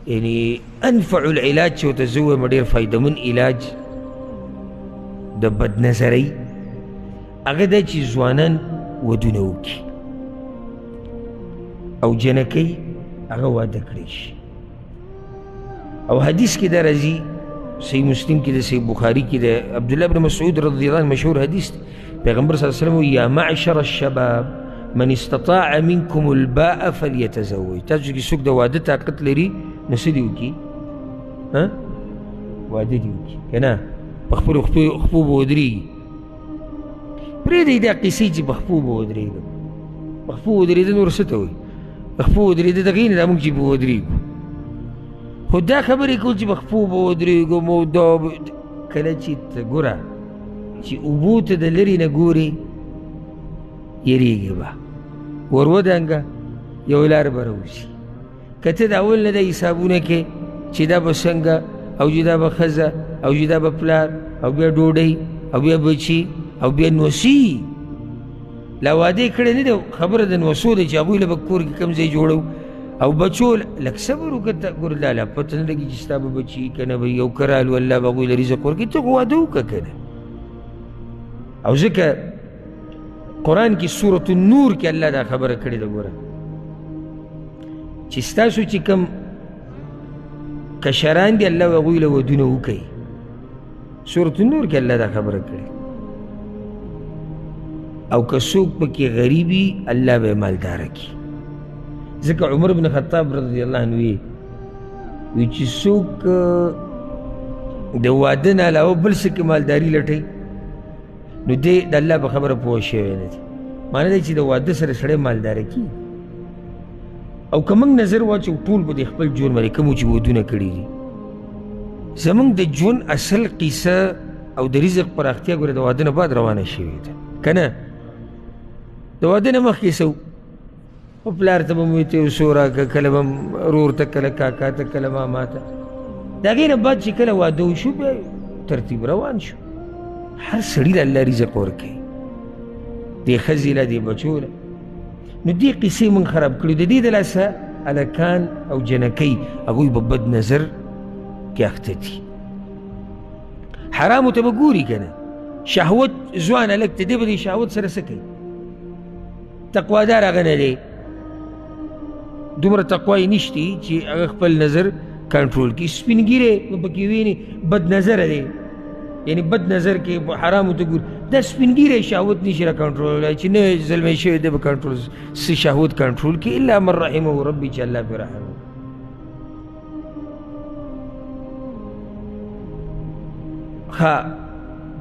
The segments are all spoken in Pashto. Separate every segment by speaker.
Speaker 1: یعنی انفع العلاج چې ورته زه ووایم ډېر فایدهمن علاج د بدنظرۍ هغه دی چې ځوانان ودونه وکړي او جنکۍ هغه واده کړی شي. او حدیث کې دا راځي، صحیح مسلم کې ده، صحیح بخاري کې ده، عبدالله بن مسعود رضی الله عنه مشهور حدیث دی، پیغمبر صلی الله علیه وسلم وایي یا معشر الشباب من استطاع منکم الباء فلیتزوج. تاسو کې څوک د واده طاقت لري نو څه دې وکړي؟ واده دې وکړي که نه په خپلو خپو به ودرېږي. پرېږدئ دا قیصې چې په خپو به ودرېږم، په خپو ودرېده نور څه ته وایي؟ په خپو ودرېده دغې نه دا موږ چې به ودرېږو، خو دا خبرې کول چې په خپو به ودرېږم او دا کله چې ته ګوره چې اوبو ته د لرې نه ګورې یریږي به، ور ودانګه یو لار به راوځي. که ته د اول نه دا حسابونه کې چې دا به څنګه او چې دا به ښځه او چې دا به پلار او بیا ډوډۍ او بیا بچي او بیا نوسي، لا واده یې کړی نه دی، خبره د نوسو ده چې هغوی له به کور کې کوم ځای جوړو او بچو لږ صبر وکړه، ته ګوره لا لا پته نه لګي چې ستا به بچي که نه به یو که رالو الله به هغوی له رزق ورکړي، ته خو واده وکړه که نه. او ځکه قرآن کې سورة النور کې الله دا خبره کړې ده، ګوره چې ستاسو چې کوم کشران دي الله هغوی له ودونه وکړي. سورة النور کې الله دا خبره کړې. او که څوک پکې غریبي الله به یې مالداره کړي. ځکه عمر بن خطاب رضی الله عنه وی چې څوک د واده نه علاوه بل څه کې مالداري لټوي نو دی د الله په خبره پوه شوی نه دی. معنی دی چې د واده سره سړی مالداره کېږي. او که موږ نظر واچو ټول به د خپل ژوند باندې کومو چې ودونه کړي دي، زموږ د ژوند اصل قیصه او د رزق پراختیا ګوره د واده نه بعد روانه شوې ده که نه؟ د واده نه مخکې څه وو؟ خو پلار ته به مو ویل ته یو څو راکړه، کله به ورور ته، کله کاکا ته، کله ماما ته. د هغې نه بعد چې کله واده وشو بیا ترتیب روان شو. هر سړي له الله رزق ورکوي، دې ښځې له، دې بچو له. نو دې قیصې موږ خراب کړي. د دې د لاسه هلکان او جنکۍ هغوی په بد نظر کې اخته دي، حرامو ته به ګوري که نه. شهوت ځوان هلک ته دی به د شهوت سره څه کوي؟ تقوادار هغه نه دی، دومره تقوا یې نشتي چې هغه خپل نظر کنټرول کړي. سپین ږیری به پکې ویني بد نظره دی، یعنی بد نظر کې حرامو ته ګوري. دا سپین ږیری شهوت نشي را کنټرولولی چې نوی زلمی شوی دی به کنټرول څه شهوت کنټرول کړي، الا من رحمه ربي چې الله پرې رحم وکړي. ښه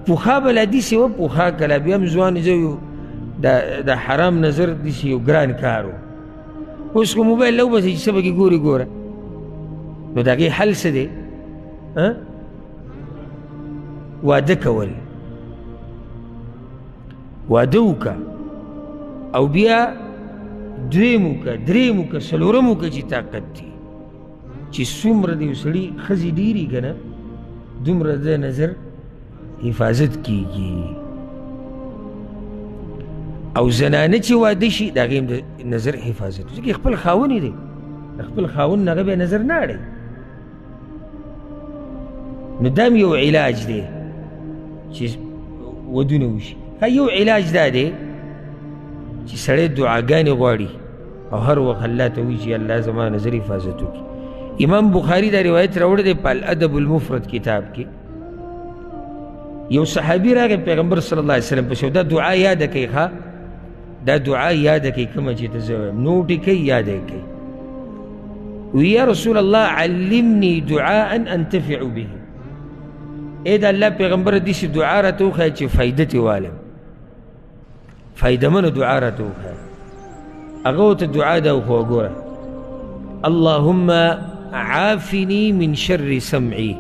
Speaker 1: پخوا به لا داسې وه، پخوا که لا بیا هم ځوان زه د حرام نظر داسې یو ګران کار و. اوس خو موبایل له وباسي چې څه پکې ګوري ګوره. نو د هغې حل څه دی؟ واده کول، واده وکړه او بیا دویم وکړه، دریم وکړه، څلورم وکړه چې طاقت دی. چې څومره د یو سړي ښځې ډېري که نه دومره د نظر حفاظت کیږي. او زنانه چې واده شي د هغې هم د نظر حفاظت، ځکه خپل خاوند یې دی، د خپل خاوند نه هغه بیا نظر نه اړوي. نو دا هم یو علاج دی چې ودونه وشي. ښه یو علاج دا دی چې سړی دعاګانې غواړي او هر وخت الله ته وایي چې الله زما نظر حفاظت وکړي. امام بخاري دا روایت راوړی دی په الادب المفرد کتاب کې. یو صحابي راغی پیغمبر صلی الله علیه وسلم پسې، دا دعا یاده کوي، ښه دا دعا یاده کوي کومه چې ته زه وایم، نوټ یې کوي یاده یې کوي. وی یا رسول الله علمني دعاء انتفع به، ای د الله پیغمبر داسې دعا راته وښیه چې فایده ترې والم، فایدهمنه دعا راته وښیه. هغه ورته دعا دا وښوه، ګوره اللهم عافني من شر سمعي.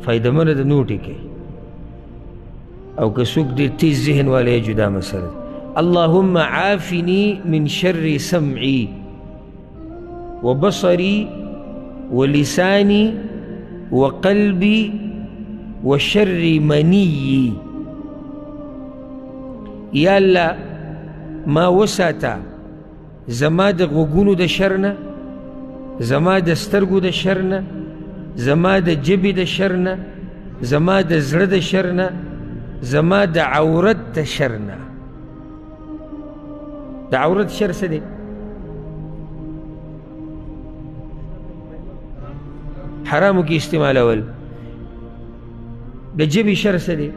Speaker 1: فایدهمنه ده نوټ یې کوي. او که څوک ډېر تیز ذهن والی جدا مسله ده. اللهم عافني من شر سمعي وبصري ولساني وقلبي وشر مني. یا الله ما وساته زما د غوږونو د شر نه، زما د سترګو د شر نه، زما د ژبې د شر نه، زما د زړه د شر نه، زما د عورت د شر نه. د عورت شر څه دی؟ حرامو کې استعمالول. د ژبې شر څه دی؟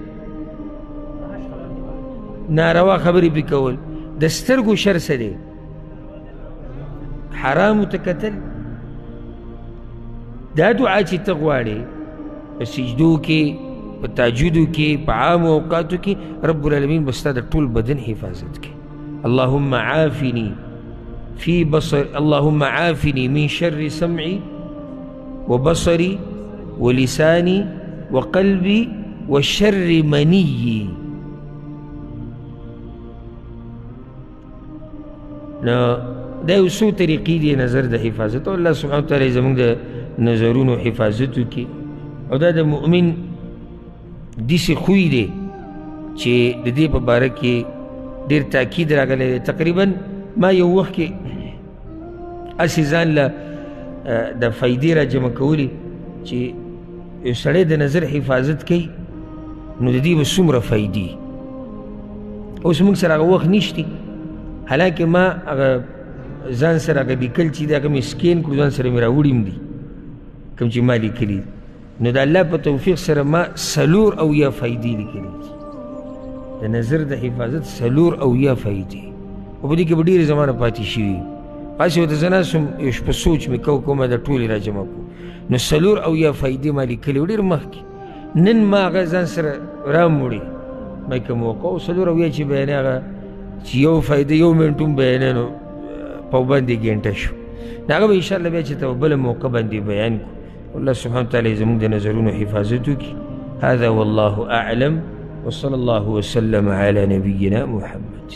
Speaker 1: ناروا خبرې پې کول. د سترګو شر څه دی؟ حرامو ته کتل. دا دعا چې ته غواړې په سجدو کې، په تاجدو کې، په عامو اوقاتو کې، رب العالمین به ستا د ټول بدن حفاظت کوي. اللهم عافني في بصر، اللهم عافني من شر سمعي وبصري ولساني وقلبي وشر منيي. نو دا یو څو طریقې دي نظر د حفاظت، او الله سبحانه وتعالی زموږ د نظرونو حفاظت وکړي. او دا د مؤمن داسې خوی دی چې د دې په باره کې ډېر تاکید راغلی دی. تقریبا ما یو وخت کې هسې ځان له د فایدې را جمع کولې چې یو سړی د نظر حفاظت کوي نو د دې به څومره فایدې. اوس موږ سره هغه وخت نشتی، حالانکه ما هغه ځان سره هغه لیکل چې دی هغه مې سکین کړو، ځان سره مې راوړي هم دي کوم چې ما لیکلي. نو د الله په توفیق سره ما 74 فایدې لیکلي دي د نظر د حفاظت، 74 فایدې. او په دې کې به ډېرې زمانه پاتې شوي. هسې ورته زه ناست وم، یو شپه سوچ مې کو کومه دا ټولې را جمع کړو. نو 74 فایدې ما لیکلې وې ډېر مخکې. نن ما هغه ځان سره راموړي ما که موقع او 74 چې بیانې هغه چې یو فایده یو منټ هم بیانې نو په باندې ګنټه شو. نو هغه به انشاءالله بیا چې ته په بله موقع باندې بیان کړو. الله سبحانه وتعالی زموږ د نظرونو حفاظت وکړي. هذا والله أعلم، وصلى الله وسلم على نبينا محمد.